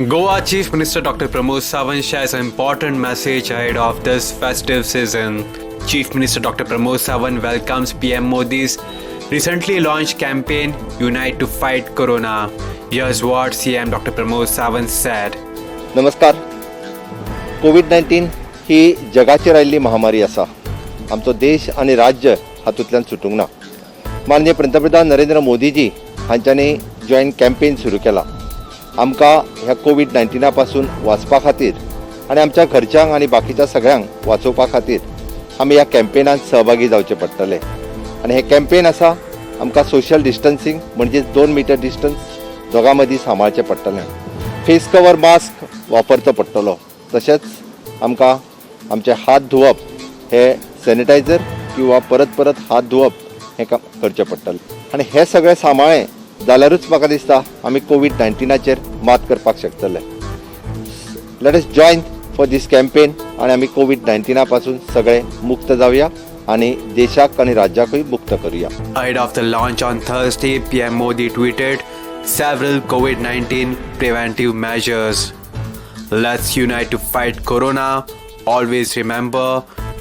Goa Chief Minister Dr. Pramod Sawant shares an important message ahead of this festive season. Chief Minister Dr. Pramod Sawant welcomes PM Modi's recently launched campaign Unite to Fight Corona. Here's what CM Dr. Pramod Sawant said. नमस्कार. Covid 19 ही जगाचेर आयिल्ली महामारी आसा. आमचो देश आनी राज्य हातूंतल्यान सुटूंक ना. माननीय पंतप्रधान नरेंद्र मोदीजी हांच्यांनी जॉयंट कॅम्पेन सुरू केला आमकां ह्या कोवीड 19 पासून वाचपा खातीर आनी आमच्या घरच्यांक आनी बाकीच्या सगळ्यांक वाचोवपा खातीर आमी ह्या कॅम्पेनात सहभागी जावचें पडटलें. आनी हें कॅम्पेन आसा, आमकां सोशल डिस्टन्सींग म्हणजेच 2 मिटर डिस्टन्स दोगां मदीं सांबाळचें पडटलें, फेस कवर मास्क वापरचो पडटलो, तशेंच आमकां आमचे हात धुवप हे सॅनिटायझर किंवा परत परत हात धुवप हें काम करचें पडटलें. आनी हें सगळें सांबाळ्ळें जाल्यारूच म्हाका दिसता आमी कोवीड 19चेर मात करपाक शकतले. Let us join for this campaign आनी आमी कोवीड 19 पासून सगळे मुक्त जावया आनी देशाक आनी राज्याकूय मुक्त करुया. Ahead of the launch on Thursday, PM Modi tweeted several COVID 19 preventive measures. "Let's unite to fight Corona. Always remember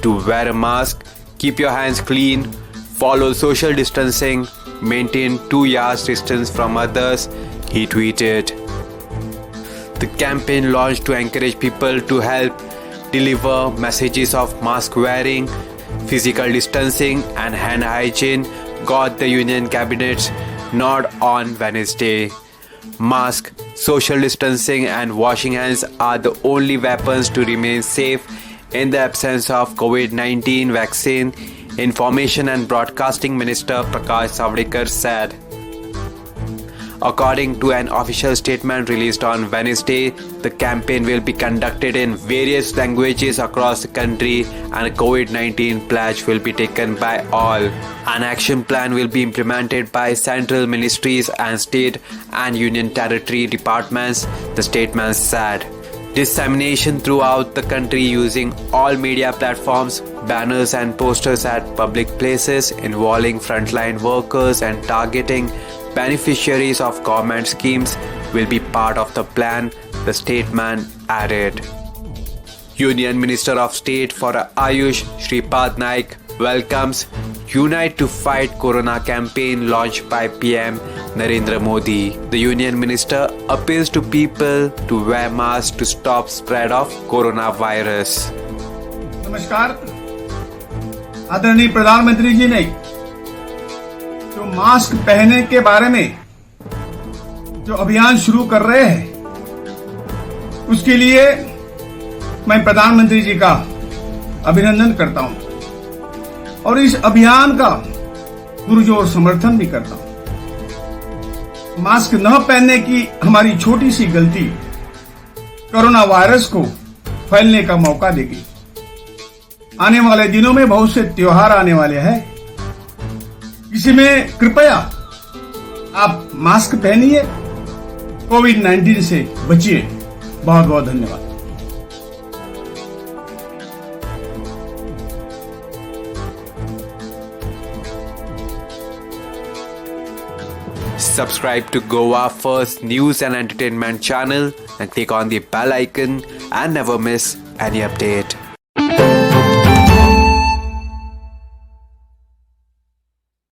to wear a mask, keep your hands clean, follow social distancing, maintain 2 yards distance from others," he tweeted. The campaign launched to encourage people to help deliver messages of mask wearing, physical distancing, and hand hygiene got the Union Cabinet's nod on Wednesday. "Mask, social distancing, and washing hands are the only weapons to remain safe in the absence of COVID 19 vaccine," Information and Broadcasting Minister Prakash Javadekar said. According to an official statement released on Wednesday, the campaign will be conducted in various languages across the country and a COVID 19 pledge will be taken by all. An action plan will be implemented by central ministries and state and union territory departments, the statement said. Dissemination throughout the country using all media platforms, banners, and posters at public places involving frontline workers and targeting beneficiaries of government schemes will be part of the plan, the statement added. Union Minister of State for Ayush Shripad Naik welcomes Unite to Fight Corona campaign launched by PM Narendra Modi. The Union Minister appeals to people to wear masks to stop spread of coronavirus. नमस्कार. आदरणीय प्रधानमंत्री जी ने जो mask पहनने K बारे में जो अभियान शुरू कर रहे हैं, उसके लिए मैं प्रधानमंत्री जी का अभिनंदन करता हूं और इस अभियान का पुरजोर समर्थन भी करता हूं. मास्क न पहनने की हमारी छोटी सी गलती कोरोना वायरस को फैलने का मौका देगी. आने वाले दिनों में बहुत से त्योहार आने वाले हैं. इसी में कृपया आप मास्क पहनिए, कोविड 19 से बचिए. बहुत बहुत धन्यवाद. Subscribe to Goa First News and Entertainment channel and click on the bell icon and never miss any update.